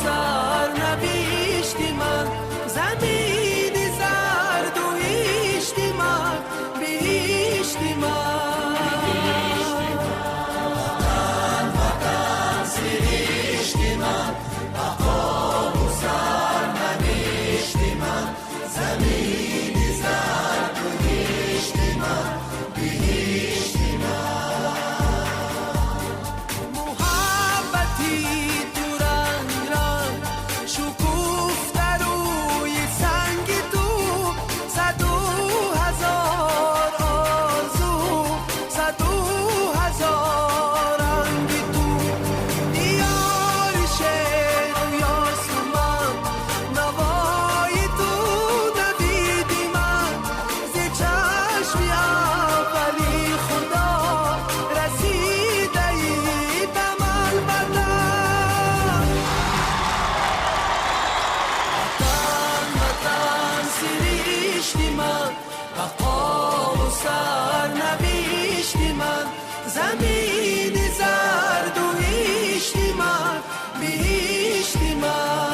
سرنوشت من، زمین زرد و هشت من، بهشت من. وطن وطن سرشت من، بقا و سرنوشت من، زمین زرد و هشت من، بهشت من. محبتی تو رنگ رنگ شکفته روی سنگ تو، صد و هزار آرزو، صد و هزار رنگ تو. دیار شعر و یاسمن، نوای تو نوید من، ز چشم اولی خدا رسیده ای به من وطن. وطن وطن سرشت من، بقا و سرنوشت من، زمین زرد و هشت من، بهشت من.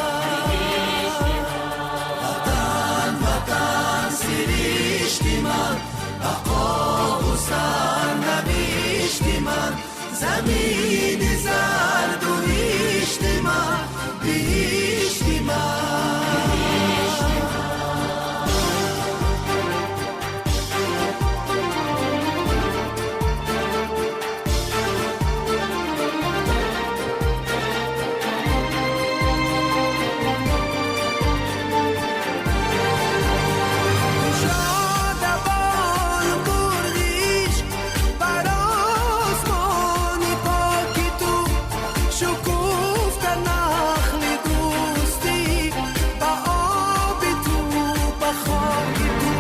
وطن وطن سرشت من، بقا و سرنوشت من، زمین زرد و هشت من، بهشت من. شاد بال مرغ عشق بر آسمان پاک تو، شکفته نخل دوستی به آب تو، به خاک تو.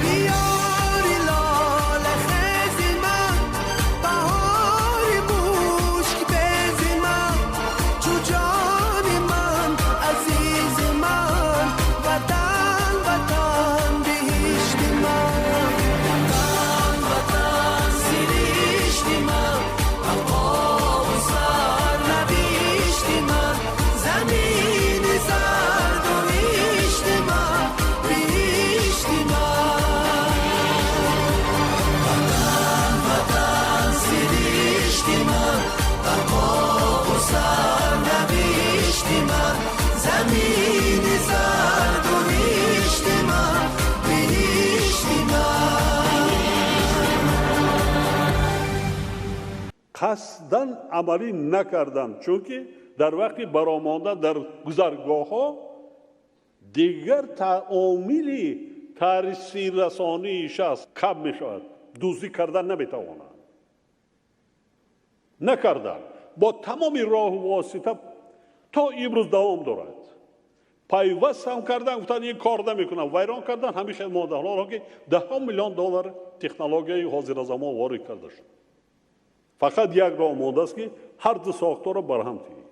دیار لاله خیز من، بهار مشک بیز من، چو جان من عزیز من، وطن وطن بهشت من. وطن وطن سرشت من، بقا و سرنوشت من، زمین زرد و هشت من، بهشت من. وطن وطن سرشت من، بقا و سرنوشت من، زمین زرد و هشت من، بهشت من. Қасдан амалӣ накарданд, чунки дар вақти баромондан дар гузаргоҳҳо дигар омили таъсиррасонии шахс кам мешавад, дуздӣ кардан наметавонанд. Накарданд бо тамоми роҳу восита, то имрӯз давом дорад. Пайваст ҳам кардан, гуфтанд, ин кор намекунам, вайрон кардан ҳамин хел мондаҳоро, ки даҳҳо миллион доллар технологияи ҳозиразамон ворид карда шуд. Фақат як роҳ мондааст, ки ҳар ду сохторро барҳам тиҳӣ.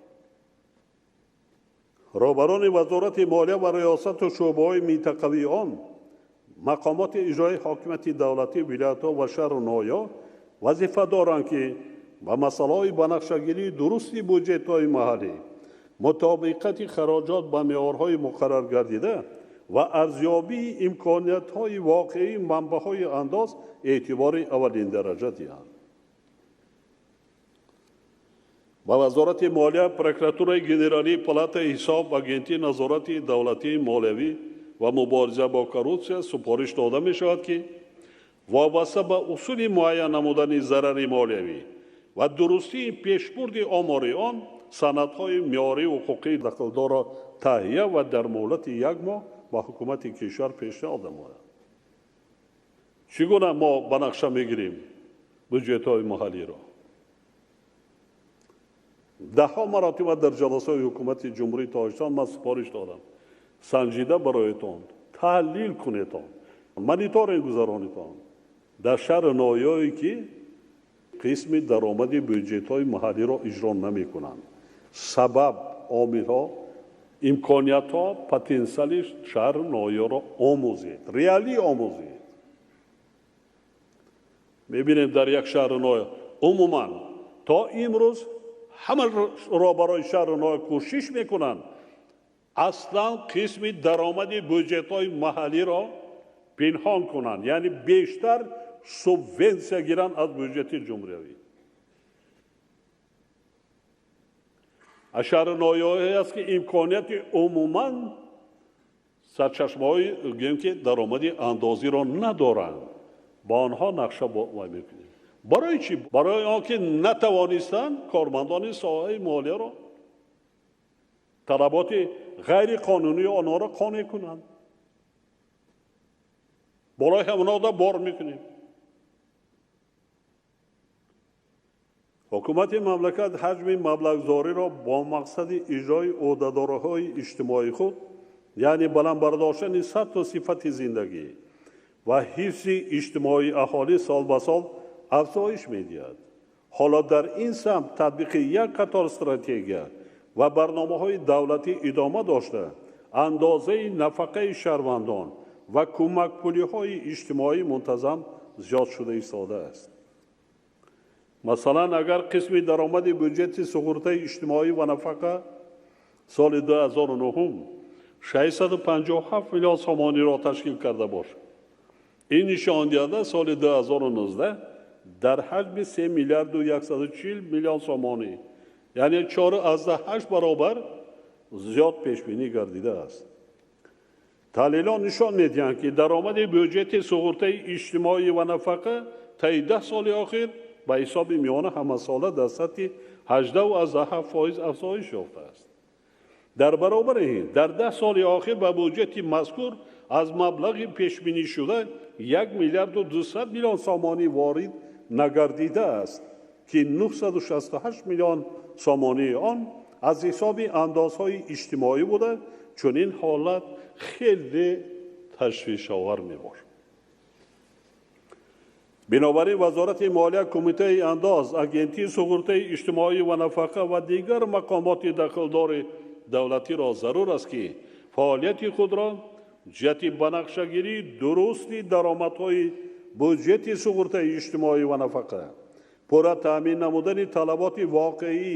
Роҳбарони Вазорати молия ва риёсату шӯъбаҳои минтақавии он, мақомоти иҷроии ҳокимияти давлатӣ, вилоятҳо ва шаҳру ноҳияҳо вазифа доранд, ки ба масъалаҳои банақшагирии дурусти буҷетҳои маҳаллӣ, мутобиқати хароҷот ба меъёрҳои муқаррар гардида ва арзёбии имкониятҳои воқеии манбаъҳои андоз эътибори аввалиндараҷа диҳанд. Ба Вазорати молия, Прокуратураи генералӣ, Палатаи ҳисоб, Агентии назорати давлатии молиявӣ ва мубориза бо коррупсия супориш дода мешавад, ки вобаста ба усули муайян намудани зарари молиявӣ ва дурустии пешбурди омори он санадҳои меъёрии ҳуқуқии дахлдорро таҳия ва дар муҳлати як моҳ ба ҳукумати кишвар пешниҳод намояд. Чӣ гуна мо ба нақша мегирем буҷетҳои маҳаллиро? Даҳҳо маротиба дар ҷаласаҳои ҳукумати Ҷумҳурии Тоҷикистон ман супориш додам: санҷида бароятон, таҳлил кунетон, мониторинг гузаронитон дар шаҳру ноҳияҳое, ки қисми даромади бюҷетҳои маҳаллиро иҷро намекунанд, сабаб, омилҳо, имкониятҳо, потенсиали шаҳру ноҳияро омӯзед, реалӣ омӯзед. Мебинем, дар як шаҳру ноҳия умуман то имрӯз Ҳамаро барои шаҳру ноҳия кӯшиш мекунанд, аслан қисми даромади буҷетҳои маҳаллиро пинҳон кунанд, яъне бештар субвенсия гиранд аз буҷети ҷумҳуриявӣ. Аз шаҳру ноҳияҳое аст, ки имконияти умуман сарчашмаҳои гӯем ки даромади андозиро надоранд, ба онҳо нақша вай мекунем. Барои чӣ? Барои он ки натавонистанд кормандони соҳаи молияро талаботи ғайриқонунии онҳоро қонеъ кунанд. Болои ҳамонҳо бор мекунем. Ҳукумати мамлакат ҳаҷми маблағгузориро бо мақсади иҷрои ӯҳдадориҳои иҷтимоии худ, яъне баланд бардоштани сатҳу сифати зиндагӣ ва ҳифзи иҷтимоии аҳолӣ сол ба сол афзоиш медиҳад. Ҳоло дар ин самт татбиқи як қатор стратегия ва барномаҳои давлатӣ идома дошта, андозаи нафақаи шаҳрвандон ва кӯмакпулиҳои иҷтимоӣ мунтазам зиёд шуда истодааст. Масалан, агар қисми даромади буҷети суғуртаи иҷтимоӣ ва нафақа соли 2009 657 миллион сомониро ташкил карда бошад, ин нишондиҳанда соли 2019 дар ҳаҷми 3 миллиарду 140 миллион сомонӣ, яъне 4,8 баробар зиёд пешбинӣ гардидааст. Таҳлилҳо нишон медиҳанд, ки даромади буҷети суғуртаи иҷтимоӣ ва нафақа таи 10 соли охир ба ҳисоби миёна ҳамасола дар сатҳи 18,7% афзоиш ёфтааст. Дар баробари ин, дар 10 соли охир ба буҷети мазкур аз маблағи пешбинишуда 1 миллиарду 200 миллион сомонӣ ворид нагардидааст, ки 968 миллион сомонии он аз ҳисоби андозҳои иҷтимоӣ буда, чунин ҳолат хеле ташвишовар мебошад. Бинобар ин Вазорати молия, Кумитаи андоз, Агентии суғуртаи иҷтимоӣ ва нафақа ва дигар мақомоти дахлдори давлатиро зарур аст, ки фаъолияти худро ҷиҳати ба нақшагирии дурусти даромадҳои буҷети суғуртаи иҷтимоӣ ва нафақа, пурра таъмин намудани талаботи воқеӣ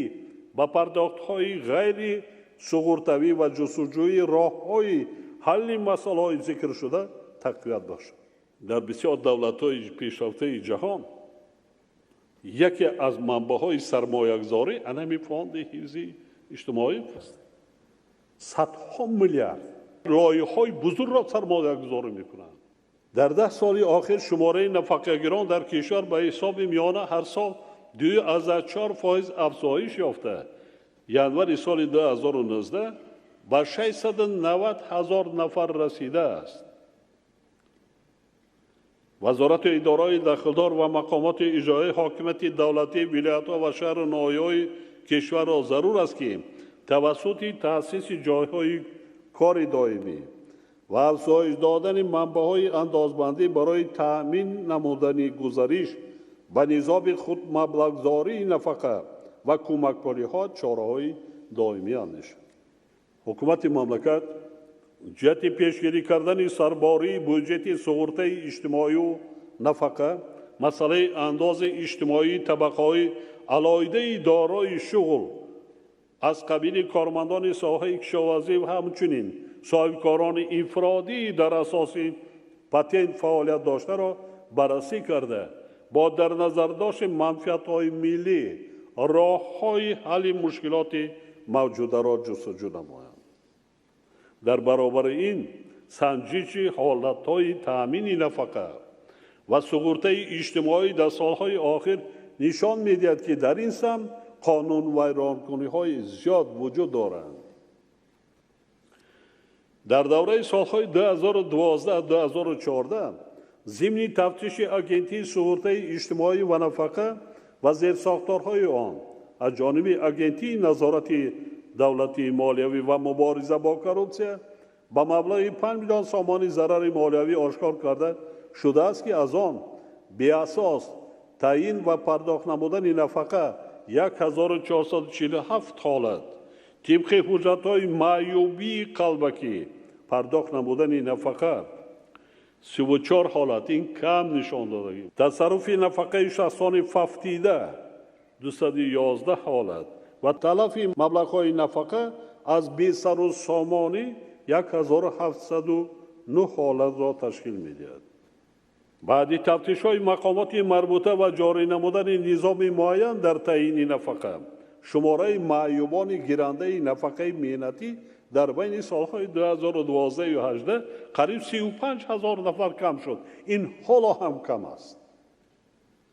ба пардохтҳои ғайри суғуртавӣ ва ҷустуҷӯи роҳҳои ҳалли масъалаҳои зикршуда тақвият бошад. Дар бисёр давлатҳои пешрафтаи ҷаҳон яке аз манбаъҳои сармоягузорӣ анами фонди ҳифзи иҷтимоӣ аст. Садҳо миллиард лоиҳаҳои бузургро сармоягузорӣ мекунанд. Дар 10 соли охир шумораи нафақагирон дар кишвар ба ҳисоби миёна ҳар сол 2,4% афзоиш ёфта, январи соли 2019 ба 690 ҳазор нафар расидааст. Вазорати идораҳои дахлдор ва мақомоти иҷроии ҳокимияти давлатии вилоятҳо ва шаҳру ноҳияҳои кишварро зарур аст, ки тавассути таъсиси ҷойҳои кори доимӣ ва афзоиш додани манбаъҳои андозбандӣ барои таъмин намудани гузариш ба низоми худмаблағгузории нафақа ва кӯмакпулиҳо чораҳои доимӣ андешанд. Ҳукумати мамлакат ҷиҳати пешгирӣ кардани сарбории буҷети суғуртаи иҷтимоию нафақа, масъалаи андози иҷтимоии табақаҳои алоҳидаи дорои шуғл аз қабили кормандони соҳаи кишоварзӣ ва ҳамчунин соҳибкорони инфиродӣ дар асоси патент фаъолият доштаро баррасӣ карда, бо дар назардошти манфиатҳои миллӣ роҳҳои ҳалли мушкилоти мавҷударо ҷустуҷӯ намоянд. Дар баробари ин санҷиши ҳолатҳои таъмини нафақа ва суғуртаи иҷтимоӣ дар солҳои охир нишон медиҳад, ки дар ин самт қонунвайронкуниҳои зиёд вуҷуд доранд. Дар давраи солҳои 2012-2014 зимни тафтиши Агентии суғуртаи иҷтимоӣ ва нафақа ва зерсохторҳои он аз ҷониби Агентии назорати давлатии молиявӣ ва мубориза бо коррупсия ба маблағи 5 миллион сомонӣ зарари молиявӣ ошкор карда шудааст, ки аз он беасос таъин ва пардохт намудани нафақа 1447 ҳолат, тибқи ҳуҷҷатҳои маъюбии қалбакӣ пардохт намудани нафақа 34 ҳолат, ин кам нишон додагӣ. Тасарруфи нафақаи шахсони фавтида 211 ҳолат Ва талафи маблағҳои нафақа аз бесару сомонӣ 1709 ҳолатро ташкил медиҳад. Баъди тафтишҳои мақомоти марбута ва ҷорӣ намудани низоми муайян дар таъини нафақа, шумораи маъюбони гирандаи нафақаи меҳнатӣ дар байни солҳои 2012 18 қариб 35 000 нафар кам шуд. Ин ҳоло ҳам кам аст.